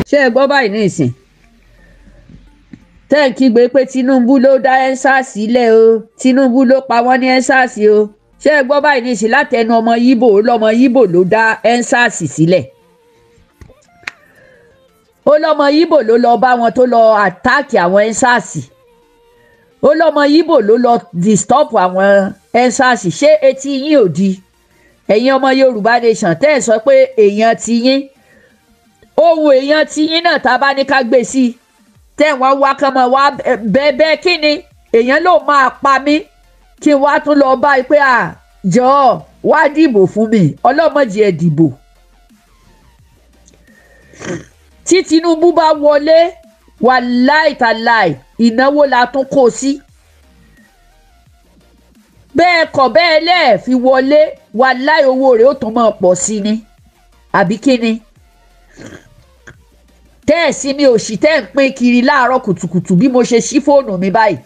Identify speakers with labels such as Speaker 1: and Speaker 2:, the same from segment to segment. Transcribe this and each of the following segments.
Speaker 1: Ṣé ẹ gbọ́ báyìí nísìn? Tẹ́ ẹ̀ kígbe pé Tinubu ló dá EndSARS sílẹ̀ o, Tinubu ló pa wọ́n ní EndSARS o. Ṣé ẹ gbọ́ báyìí nísìn látẹnu ọmọ Yíbò? Ó lọ́mọ Yíbò ló dá EndSARS sílẹ̀, ó lọ́mọ Yíbò ló lọ bá wọn tó lọ attack àwọn EndSARS, ó lọ́mọ Yíbò ló lọ disturb àwọn EndSARS. Ṣé etí yín ò di? Ẹ̀yin ọmọ Yorùbá Nation tẹ́ ẹ̀ sọ pé èèyàn ti yín, ohun èèyàn ti yín náà tá a bá ní ká gbé sí i, tẹ́ wọ́n wá kán mọ́ wá bẹ́ẹ̀ kí ni èèyàn ló máa pa mí kí n wá tún lọ bá i pé à jọ̀ọ́ wá dìbò fún mi? Ọlọ́mọdé ẹ̀ dìbò. Tí Tinubu bá wọlé, wàláì tàláì, ìnáwó la tún kó sí. Bẹ́ẹ̀ kọ̀ bẹ́ẹ̀ lẹ́ẹ̀ fi wọlé, wàláì, owó rẹ̀ ó tún máa pọ̀ sí ni, àbí kí ni? Tẹ́ ẹ̀ sí mi òṣì tẹ́ ẹ̀ ń pín kiri láàárọ̀ kùtùkùtù bí mo ṣe ṣí fóònù mi báyìí,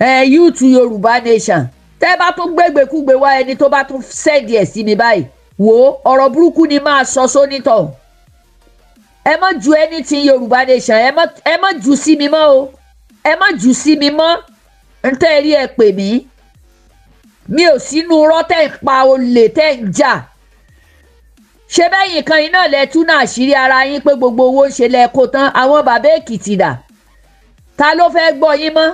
Speaker 1: ẹ YouTube Yorùbá Nation, tẹ́ bá tún gbégbékúgbé wá, ẹni tó bá tún send ẹ̀ sí mi báyìí, wò ó, ọ̀rọ̀ burúkú ni máa sọ sónítọ̀. Ẹ má ju anything Yorùbá Nation, ẹ má jù sí mi mọ́ o, ẹ má jù sí mi mọ́. Ń tẹ́ ẹ rí, ẹ pè mí. Mi ò sínú rọ́ tẹ́ ń pa, olè tẹ́ ń jà. Ṣé bẹ́yìn kan iná lẹ tú náà àṣírí ara yín pé gbogbo owó ń ṣe lẹ kó tán? Àwọn bàbá Èkìtì dà? Ta ló fẹ́ gbọ́ yín mọ́?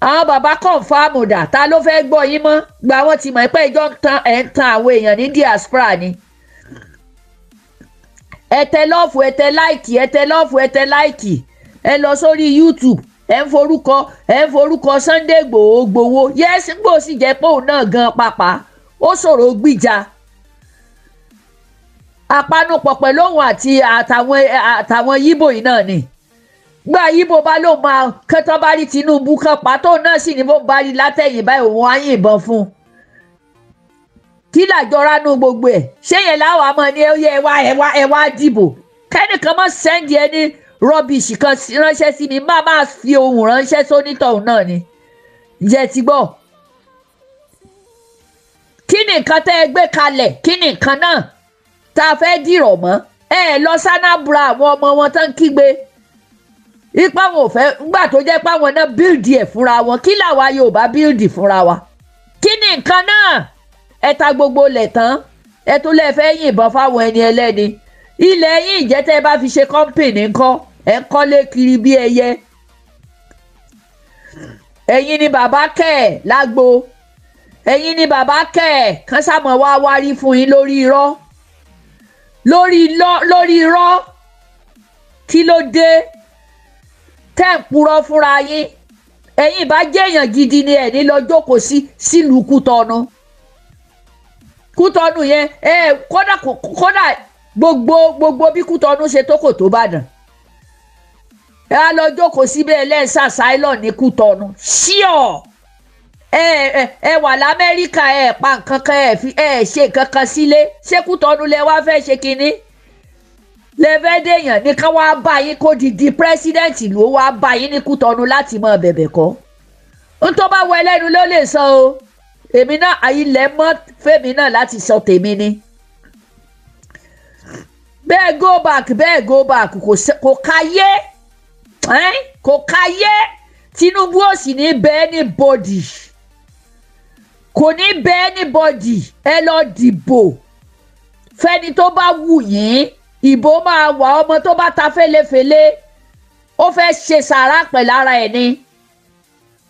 Speaker 1: Àwọn bàbá confam dà? Ta ló fẹ́ gbọ́ yín mọ́? Gba wọ́n ti mọ̀ pé ìjọ ń tan, ẹ̀ ń tan àwọn èèyàn ní diaspora ni. Ẹ tẹ love, ẹ tẹ like, ẹ tẹ love, ẹ tẹ like. Ẹ lọ sórí YouTube, ẹ ń forúkọ Sunday Igboho gbowó. Yes, ń gbò sì jẹ́ pé òun náà gan pàpà ó ṣòro gbìjà àpanupọ̀ pẹ̀lú òun àti àtàwọn Yíbò yìí náà ni. Gba Yíbò bá lóun máa kẹ́tọ́ bá rí Tinubu kan pàtó náà sì ní bó bá rí látẹ̀yìn báyìí, òun á yìnbọn fún un. Kí làjọra nú gbogbo ẹ̀? Ṣé yẹn láwọn àmọ́ ni ẹ yẹ? Ẹ wá, ẹ wá, ẹ wá dìbò. Kẹ́nìkan mọ́ send ẹni rubbish kan ránṣẹ́ sí mi, má máa fi ohùn ránṣẹ́ sónítọ̀hún náà ni. Ǹjẹ́ ti gbọ́? Kí ni nǹkan tẹ́ ẹ gbé kalẹ̀? Kí ni nǹkan náà tá a fẹ́ dìrọ̀ mọ́? Ẹ lọ sánábra àwọn ọmọ wọn tán kígbe ipa wọn ò fẹ́ ńgbà tó jẹ́ pé àwọn náà build ẹ̀ fúnra wọn. Kí làwa Yorùbá build fúnra wa? Kí ni nǹkan náà? Ẹ ta gbogbo ilẹ̀ tán, ẹ tó lẹ́ fẹ́ yìnbọn fáwọn ẹni ẹlẹ́ni. Ilẹ̀ yín ìjẹ́ tẹ́ ẹ bá fi ṣe company ńkọ́? Ẹ ń kọ́lé kiri bí ẹyẹ. Ẹ̀yin ni bàbá kẹ́ ẹ̀ lágbo, ẹ̀yin ni bàbá kẹ́ ẹ̀ kán sàmọ̀ wá wárí fún yín lórí irọ́, lórí irọ́. Kí ló dé tẹ́ ń purọ́ fúnra yín? Ẹ̀yin bá jẹ́ èèyàn gidi ni, ẹ̀ ní lọ jókòó sí sílùú Kútọ́nù. Kútọ́nù yẹn ẹ kódà, kódà gbogbo bí Kútọ́nù ṣe tó kò tó Bàdàn. Ẹ á lọ jókòó síbẹ̀ lẹ́sà asylum ní Kútọ́nù. Ṣíọ̀ ẹ wà l'Amẹ́ríkà, ẹ pa nǹkan kan, ẹ fi ẹ ṣe nǹkan kan sílé. Ṣé Kútọ́nù lẹ wá fẹ́ ṣe kinní lẹ fẹ́ dèèyàn ní ká wá bá yín kó di president ló wá bá yín ní Kútọ́nù láti mọ bẹ̀bẹ̀ kọ́? N tó bá wọ ẹlẹ́nu ló lè sọ o. Èmi náà ilẹ̀ mọ́ fèmí náà láti sọ tèmi ni. Bẹ́ẹ̀ go back, bẹ́ẹ̀ go back, kò káyé, kò káyé. Tinubu ò sì ní bẹ́ẹ̀ anybody, kò ní bẹ́ẹ̀ anybody. Ẹ lọ dìbò fẹ́ni tó bá wù yín. Ìbò máa wà. Ọmọ tó bá ta fẹ́lẹ́fẹ́lẹ́, ó fẹ́ ṣe sàrà pẹ̀lú ara ẹ̀ ni.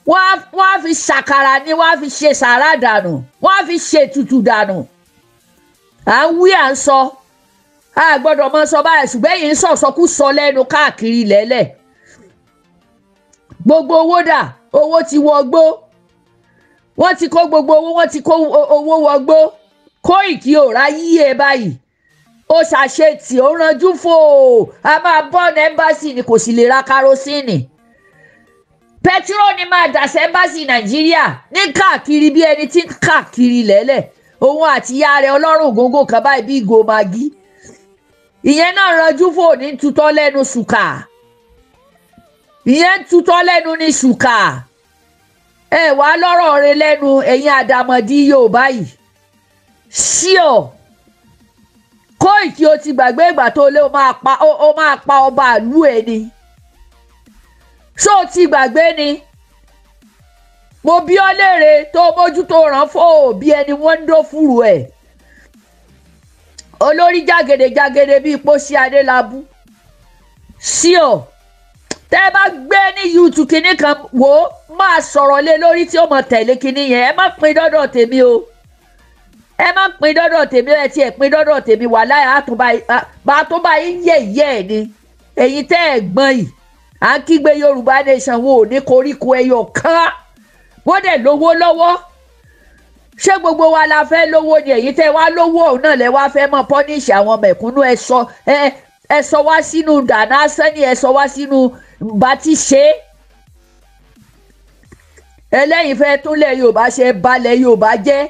Speaker 1: Wọ́n á fi ṣàkàrà ni, wọ́n á fi ṣe sàrà dànù, wọ́n á fi ṣètùtù dànù. À ń wí, à ń sọ, a gbọ́dọ̀ mọ sọ báyìí, ṣùgbọ́n èyí ń sọ̀sọ́kú sọ lẹ́nu káàkiri lẹ́lẹ̀. Gbogbo owó dà? Owó ti wọgbó. Wọ́n ti kó gbogbo owó, wọ́n ti kó owó wọgbó. Kóìkì ò ráyé ẹ báyìí. Ó ṣàṣetì, ó ranjú fò, a máa bọ́ọ̀nù embassy ni, kò sì lè ra kerosene. Petrol ni máa dà sí embassy Nàìjíríà ní káàkiri bí ẹni tí ń káàkiri lẹ́lẹ̀. Òun àti ìyá rẹ̀ ọlọ́run gógó kan báyìí bí ìgò magi. Ìyẹn náà ranjú fò ní tutọ́ lẹ́nu ṣùkà, ìyẹn ń tutọ́ lẹ́nu ní ṣùkà. Ẹ wàá lọ́rọ̀ rẹ lẹ́nu. Ẹ̀yin àdàmọ̀dì Yorùbá yìí ṣíọ̀. Kóìkì, o ti gbàgbé ìgbà tó lé o máa pa ó máa pa ọba ìlú ẹ ni? Ṣó o ti gbàgbé ni? Mo bí ọ léèrè tó mójútó ràn fún òbí ẹni wọ́n ń dó fúru ẹ̀ olórí jágedejàgede bíi pósí adélábù sí ọ. Tẹ́ bá gbé ní YouTube kinní kan wò ó, máa sọ̀rọ̀ lé lórí tí ó mọ̀ tẹ̀lé kinní yẹn. Ẹ má pín dọ́dọ̀ tèmi o, ẹ má pín dọ́dọ̀ tèmi. Ẹ tiẹ̀ pín dọ́dọ̀ tèmi, wà láyà àtúbà yín yẹ̀yẹ́ ẹ̀ ni. Èyí tẹ́ ẹ̀ gbọ́n yìí, à ń kígbe Yorùbá nation, wo ò ní koríko ẹyọ kan, wọ́n dẹ̀ lówó lọ́wọ́. Ṣé gbogbo wa la fẹ́ lówó ni? Èyí tẹ́ wá lówó ọ̀hún náà lẹ wá fẹ́ mọ́ pọ́níṣì àwọn mẹ̀kúnnù. Ẹ sọ ẹ sọ wá sínú dáná sẹ́ni, ẹ sọ wá sínú bá ti ṣe é. Ẹlẹ́yin fẹ́ túnlẹ̀ Yorùbá ṣe, balẹ̀ Yorùbá jẹ́.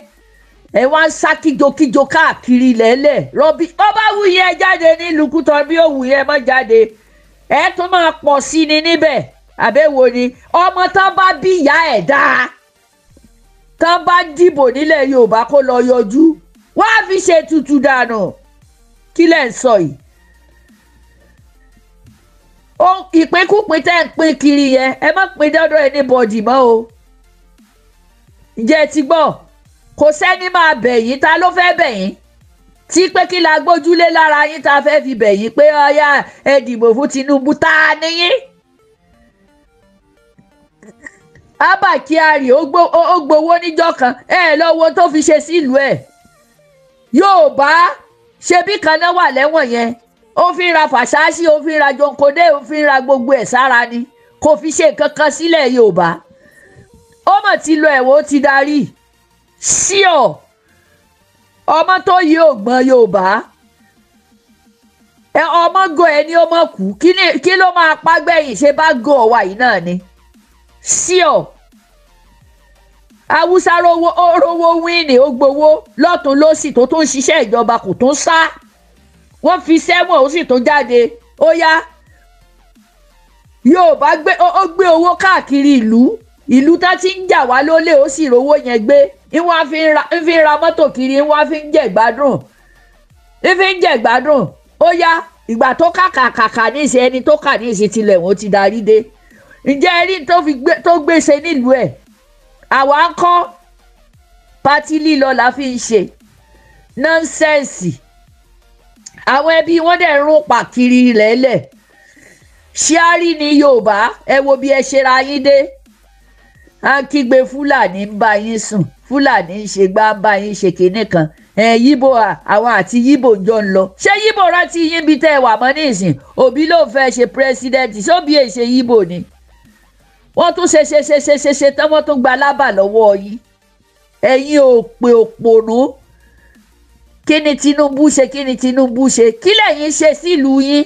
Speaker 1: Ẹ wá ń sá kíjokíjo káàkiri lẹ́lẹ̀ rọ́bì. Ó bá wù yẹn jáde nílùú Kútọ́, bí ó wù yẹn má jáde, ẹ tún máa pọ̀ sí ni níbẹ̀. Àbẹ̀wò ni ọmọ tán bá bí ìyá ẹ̀ dáa tán bá dìbò nílẹ̀ Yorùbá kó lọ yọjú, wọ́n á fi ṣe tutù dànù. Kí lẹ̀ ń sọ yìí? Ìpínkúpín tẹ́ ń pín kiri yẹn, ẹ má pín dọ́dọ̀ anybody mọ́ o. Ǹjẹ́ ẹ ti gbọ́? Kò sẹ́ni máa bẹ̀ yín. Ta ló fẹ́ bẹ̀ yín tí pé kí la gbójúlé lára yín tá a fẹ́ fi bẹ̀ yín pé ọyá ẹ dìbò fún Tinubu? Ta ni yín? Abba Kyari ó gbowó níjọ́ kan, ẹ lọ wo tó fi ṣe sílùú ẹ̀. Yóò bá ṣebí kan náà wà lẹ́wọ̀n yẹn, ó fi ń ra fàṣáṣí, ó fi ń ra jonkode, ó fi ń ra gbogbo ẹ̀ sára ni. Kò fi ṣe nǹkan kan sílẹ̀ Yorùbá. Ó mọ̀ ti lọ ẹ̀wọ̀n, ó ti darí sí ọ. Ọmọ tó yí ògbọ́n Yorùbá ẹ, ọmọ gọ ẹ ní ọmọ kú. Kí ló máa pa gbẹ̀yìn? Ṣe bá gọ ọ̀wà yìí náà ni sí ọ. Haúsá rówó, ó rówó wíìnì, ó gbowó lọ́tún lọ́sì, tó tún ṣiṣẹ́ ìjọba, kò tún sá. Wọ́n fi sẹ́wọ̀n, ó sì tún jáde. Ó yá, Yorùbá gbé, ó gbé owó káàkiri ìlú, ìlú tá ti ń jà wá lólè, ó sì rówó yẹn gbé. Ìwọ́n fi ń ra mọ́tò kiri, ìwọ́n fi ń jẹ ìgbádùn, ìfi ń jẹ ìgbádùn. Ó yá, ìgbà tó kàkàkàkà ní ìsìn, ẹni tó kà ní ìsìn tilẹ̀ wọ́n ti darí dé. Ǹjẹ́ ẹ rí tó gbèsè nílùú ẹ̀? Àwa ń kọ́ pátí lílọ la fi ń ṣe nonsense. Àwọn ẹbí wọn dẹ̀ ń rún pàkiri lẹ́lẹ̀. Ṣíárì ní Yorùbá, ẹ wo bí ẹ ṣe ra yín dé. À ń kígbe Fúlàní ń bá yín sùn, Fúlàní ń ṣe gbá, ń bá yín ṣe kinní kan. Ẹ yíbo, àwọn àti yíbo jọ ń lọ. Ṣé yíbo rántí yín bí tẹ́ ẹ wà mọ́ nísìn? Òbí ló fẹ́ ṣe president, sóbì èṣe yíbo ni? Wọ́n tún ṣe ṣe ṣe ṣe ṣe ṣe tán, wọ́n tún gba lábà lọ́wọ́ yín. Ẹ̀yin òpè òpònú, kí ni Tinubu ṣe? Kí ni Tinubu ṣe? Kí lẹ̀yin ṣe sílùú yín?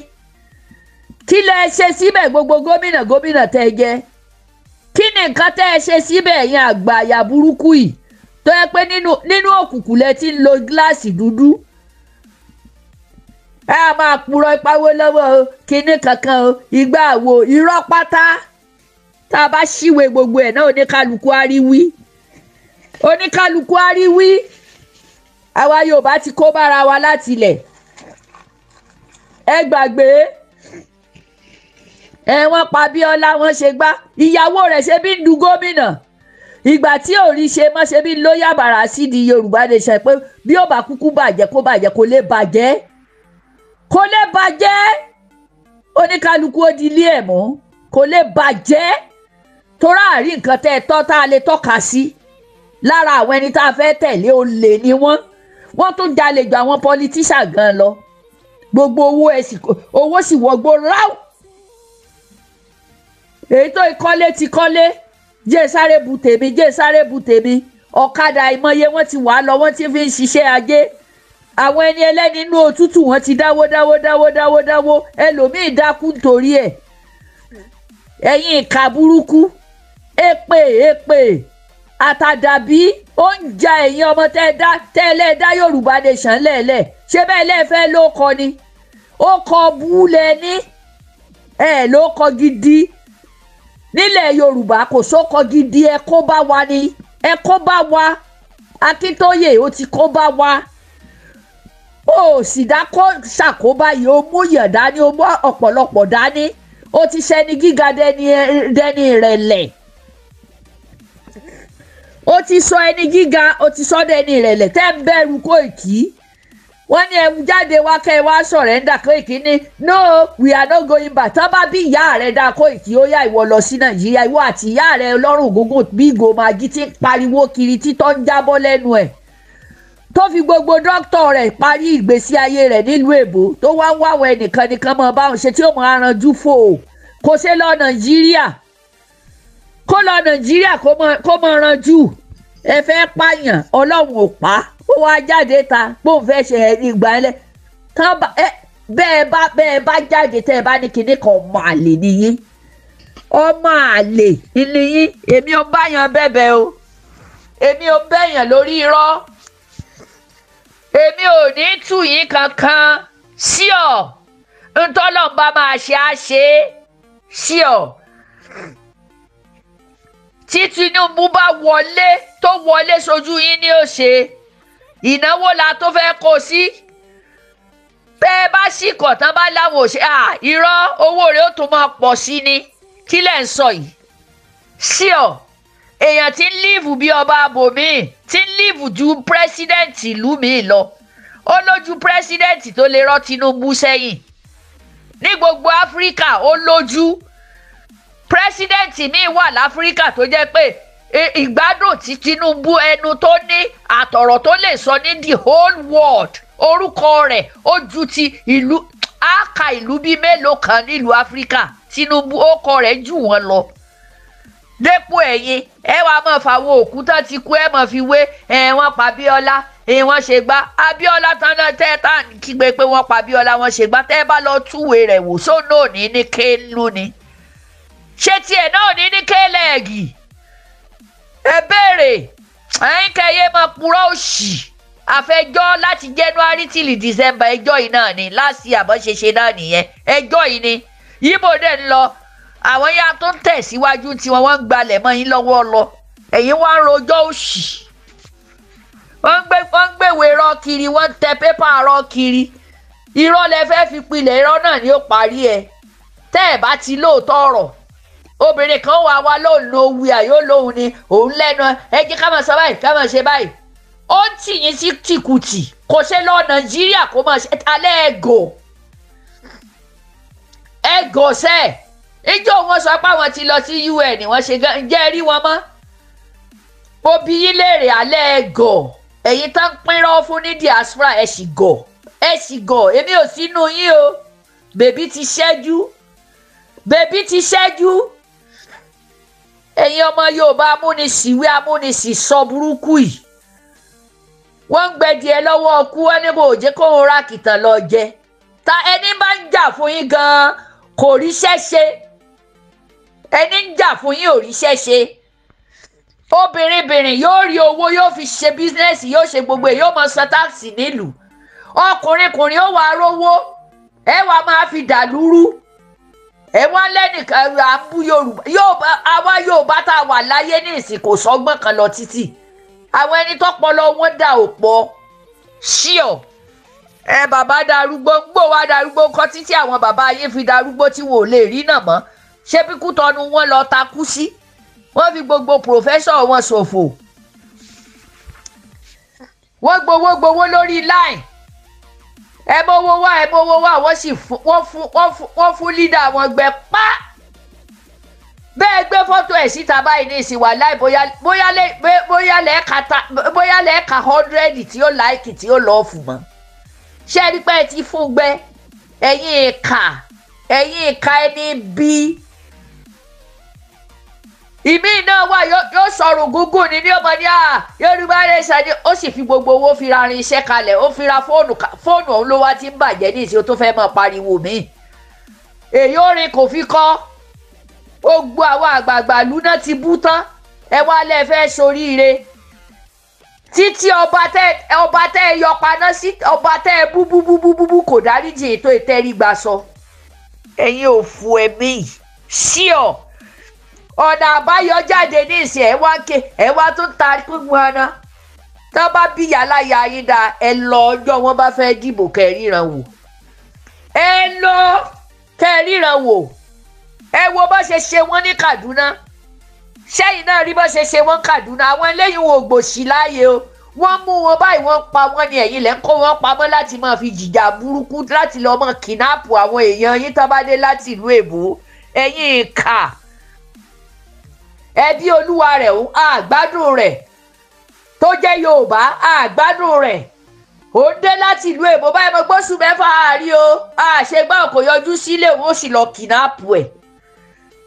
Speaker 1: Kí lẹ ṣe síbẹ̀? Gbogbo gómìnà gómìnà tẹ́ ẹ jẹ́, kí ni nǹkan tẹ́ ẹ ṣe síbẹ̀? Ẹ̀yin àgbà àyà burúkú yìí tó yẹ pé nínú òkùnkùn lẹ ti ń lo gíláàsì dúdú, ẹ á máa purọ́ ìpawó lọ́wọ́ o, kinní kankan o, ìgbà wo, irọ́ pátá. Tá a bá ṣíwèé gbogbo ẹ̀ náà, oníkálukú á rí wí, oníkálukú á rí wí. Àwa Yorùbá ti kó bára wa láti ilẹ̀. Ẹ gbàgbé ẹ, wọ́n pa Bíọ́lá, wọ́n ṣe gbá ìyàwó rẹ̀ ṣe bí ń du gómìnà. Ìgbà tí ò rí ṣe mọ́, ṣe bí ló yàbàrà sí di Yorùbá nation pé bí ó bá kúkú bàjẹ́, kó bàjẹ́. Kó lè bàjẹ́, kó lè bàjẹ́. Oníkálukú ó di ilé ẹ̀ mú. Kó lè bàjẹ́ torí àárín nǹkan tẹ́ ẹ tọ́ tá a lè tọ́ka sí lára àwọn ẹni tá a fẹ́ tẹ̀lé. Olè ni wọ́n, wọ́n tún jalè ju àwọn politician gan lọ. Gbogbo owó ẹ̀ sì, owó sì wọgbó ráù. Èyí tó ìkọ́lé ti kọ́lé, jẹ́ sáré bu tèmi, jẹ́ sáré bu tèmi. Ọ̀kadà ìmọye wọ́n ti wà lọ, wọ́n ti fi ń ṣiṣẹ́ ajé. Àwọn ẹni ẹlẹ́ni inú òtútù, wọ́n ti dáwó dáwó dáwó dáwó dáwó, ẹlòmíì dákú nítorí ẹ̀. Ẹ̀yin ìka burúkú, èpè èpè àtàdàbí ó ń ja ẹ̀yin ọmọ tẹ́ ẹ lẹ́ẹ̀ dá Yorùbá nation lẹ́ẹ̀lẹ́. Ṣé bẹ́ẹ̀ lẹ́ẹ̀fẹ́ ló kọ ni? Ó kọ búlẹ̀ ní ẹ̀ ló kọ gidi nílẹ̀ Yorùbá, kò sókọ gidi. Ẹ kó bá wa ni, ẹ kó bá wa. Akíntóyè, ó ti kó bá wa. Ó sì dá kó ṣàkóbá yìí, ó mú yàn dání, ó mú ọ̀pọ̀lọpọ̀ dání, ó ti ṣẹni gíga dẹni ìrẹ̀lẹ̀, ó ti sọ ẹni gíga, ó ti sọ dẹni ìrẹ̀lẹ̀. Tẹ́ ń bẹ̀rù Kóìkì, wọ́n ní ẹ jáde wá kẹ́ ẹ wá sọ̀rẹ́ńdà. Kóìkì ní no, we are not going back. Tán bá bí ìyá rẹ̀ dá Kóìkì, ó yá ìwọ lọ sí Nàìjíríà, ìwọ àti ìyá rẹ̀ lọ́rùn gúngùn bí ìgò màgí tí ń pariwo kiri títọ́ ń jábọ́ lẹ́nu ẹ̀, tó fi gbogbo dókítà rẹ̀ parí ìgbésí ayé rẹ̀ nílùú èbó, tó wá ń wáwọ ẹnìkan nìkan mọ̀ báwọn ṣe tí ó mọ̀ aranjú fò ó. Kò ṣe lọ Nàìjíríà, kó lọ Nàìjíríà kó mọ̀ ranjú. Ẹ fẹ́ pààyàn, Ọlọ́run ò pa ó wá jáde ta bóun fẹ́ ṣe ìgbà ẹlẹ́ tán bẹ́ẹ̀ bá jáde tẹ́ ẹ bá ní kinní kan, ọmọ àlè nìyí, ọmọ àlè nìyí. Èmi ò báyàn bẹ̀bẹ̀ o, èmi ò bẹ̀yàn lórí irọ́, èmi ò ní tù yín kankan. Sí ọ ntọ́lọ́mbà máa ṣe á ṣe sí ọ. Tí Tinubu bá wọlé, tó wọlé sójú yín ni ó ṣe ìnáwó la tó fẹ́ kó sí. Bẹ́ẹ̀ bá sì kọ̀ tán bá láwọn ò ṣe irọ́, owó rẹ̀ ó tún máa pọ̀ sí ni. Kí lẹ̀ ń sọ yìí? Sí ọ èèyàn tí ń líìfù bí ọba abòmíì, tí ń líìfù ju pírẹsidẹ́ǹtì ìlú míì lọ, ó lójú pírẹsidẹ́ǹtì tó lè rọ́ Tinubu sẹ́yìn ní gbogbo Áfíríkà. Ó lójú pírẹsidẹ́ǹtì míì wà láfíríkà tó jẹ́ pé ìgbádùn tí Tinubu ẹnu tó ní àtọ̀rọ̀ tó lè sọ ní the whole world, orúkọ rẹ̀ ó ju ti ìlú áka ìlú bíi mélòó kan nílùú Áfíríkà. Tinubu ó kọ rẹ̀ jù wọ́n lọ. Dépò ẹ̀yin ẹ wàá máa fàwọn òkú tán ti kú, ẹ máa fi wé ẹ wọ́n pa Abíọ́lá, ẹ wọ́n ṣe gbá Abíọ́lá tán náà tẹ́ tá à ń kígbe pé wọ́n pa Abíọ́lá, wọ́n ṣe gbá. Tẹ́ bá lọ túwèé rẹ̀ wò, sóun náà ní ní kéèlú ni, ṣé tiẹ̀ náà ní ní kéèlẹ́ẹ̀gì? Ẹ béèrè ẹ̀yin kẹyẹ máa purọ́ òṣì àfẹjọ́ láti January till December. Ẹjọ́ yìí náà ni láti àbọ̀ ṣe ṣe náà nìyẹn. Ẹjọ́ yìí ni yíbo dẹ̀ ń lọ, àwọn yá tó ń tẹ̀síwájú tí wọ́n ń gbalẹ̀ mọ́ yín lọ́wọ́ lọ, ẹ̀yin wá ń rojọ́ òṣì. Wọ́n ń gbèwé rọ́ kiri, wọ́n ń tẹ pépà rọ́ kiri. Irọ́ lẹ fẹ́ fi pilẹ̀, irọ́ náà ni ó parí ẹ̀. Tẹ́ ẹ̀ bá ti lóòótọ́ ọ̀rọ̀, obìnrin kan wà wá lóun ló wí àyó lóun ni òun lẹ́nu ẹ jẹ́ ká máa sọ báyìí, ká máa ṣe báyìí. Ó ń tì yín sí tìkùtì. Kò ṣe lọ Nàìjíríà kó máa ṣe alẹ́ ẹ̀gọ́ ẹ̀gọ́ sẹ́ẹ̀. Ìjọ wọn sọ pé àwọn ti lọ sí UN, wọ́n ṣe gan, ǹjẹ́ rí wọn mọ́? Mo bi yín léèrè, alẹ́ ẹ̀gọ́ ẹ̀yin tán ń pínrọ́ fún ní diaspora, ẹ̀ sì gọ̀, ẹ̀ sì gọ̀. Èmi ò sínú yín o. Bèbí ti ṣẹ́jú, bèbí ti ṣẹ́jú. Ẹ̀yin ọmọ Yorùbá amúnisìwé amúnisìsọ burúkú yìí, wọ́n ń gbẹdìẹ lọ́wọ́ ọkú, wọn ní kò jẹ́ kóun ra kìtàn lọ jẹ. Ta ẹni bá ń jà fún yín gan-an kò ríṣẹ́ ṣe, ẹni ń jà fún yín ò ríṣẹ́ ṣe. Obìnrinbìnrin yóò rí owó, yóò fi ṣe bísínẹ́sì, yóò ṣe gbogbo ẹ̀, yóò máa san táàsì nílùú. Ọkùnrinkùnrin ó wàá rówó, ẹ wàá máa fi dàlúrú. Ẹ wá lẹ́nìkan à ń bú Yorùbá. Yorùbá, àwa Yorùbá tá a wà láyé ní ìsìn kò sọ́gbọ́n kan lọ títì. Àwọn ẹni tọ́pọlọ wọn dà ò pọ̀ ṣíọ. Ẹ bàbá darúgbó ń gbò wá darúgbó kọ́ títí àwọn bàbá ayé fi darúgbó tí wọn ò lè rí náà mọ́. Ṣé bí Kútọ́nù wọn lọ takú sí, wọ́n fi gbogbo pòfẹ́sọ̀ wọn ṣòfò, wọ́n gbowó gbowó lórí line, ẹ mówó wá, ẹ mówó wá. Wọ́n sì fún wọ́n fún wọ́n fún wọ́n fún lídà wọn gbẹ pa bẹ́ẹ̀. Gbé fọ́tò ẹ̀ síta báyìí ní ìsìn, wà láì bóyá lẹ́ẹ̀ka 100 tí ó like tí ó love mọ́. Ṣé ẹ rí pé ẹ ti fún gbẹ? Ẹ̀yin ìkà, ẹ̀yin ìkà, ẹni bí ìmí náà wà yóò sọ̀rọ̀ gúngùn ní ọmọ ní à Yorùbá nation ni. Ó sì fi gbogbo owó fi ra irinṣẹ́ kalẹ̀, ó fi ra fóònù. Fóònù ọ̀hún ló wá ti ń bàjẹ́ ní ìsìn tó fẹ́ máa pariwo mí. Èyí orin kò fi kọ́. Gbogbo àwọn àgbààgbà ìlú náà ti bú tán. Ẹ wá lẹ́ fẹ́ soríire títí ọba tẹ ẹ yọ paná sí, ọba tẹ ẹ bú bú bú bú bú bú kò dáríjì ètò ìtẹrígbà sọ. Ẹ̀yin ò fò ẹ̀mí sí ọ ọ̀nà àbáyọ jáde ní ìsìn. Ẹ̀ wá ké, ẹ̀ wá tún ta gbogbo ọ̀nà. Tá bá bí yàrá ya yín dáa, ẹ lọ ọjọ́ wọn bá fẹ́ dìbò kẹ́ ẹ ríran wò. Ẹ lọ kẹ́ ẹ ríran wò. Ẹ wo bó ṣe ṣe wọ́n ní Kaduna. Sẹ́yìn náà rí bó ṣe ṣe wọ́n Kaduna. Àwọn eléyìí wọn ò gbòṣì láàyè o. Wọ́n mú wọn báyìí, wọ́n pa wọ́n ní. Ẹ̀yìn lẹ́ ń kó wọn pamọ́ láti máa fi jìjà burúkú, láti lọ́ọ́ máa kidnap àwọn èèyàn yín tó bá dé láti ìlú èbó. Ẹ̀yin ìkà, ẹbí olúwa rẹ̀ ń àgbádùn rẹ̀ tó jẹ́ Yorùbá, àgbádùn rẹ̀. Ó ń dé láti ìlú èbó báyìí, mo gbóṣù 6 àárí o, àṣegbá kò yọjú sílé òun, ó sì lọ kidnap ẹ̀.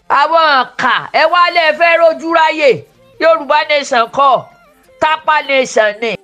Speaker 1: Àwọn ìkà, ẹ wá lẹ́ fẹ́ rojú ráyè. Yorùbá nation kọ́, Tápà nation ni.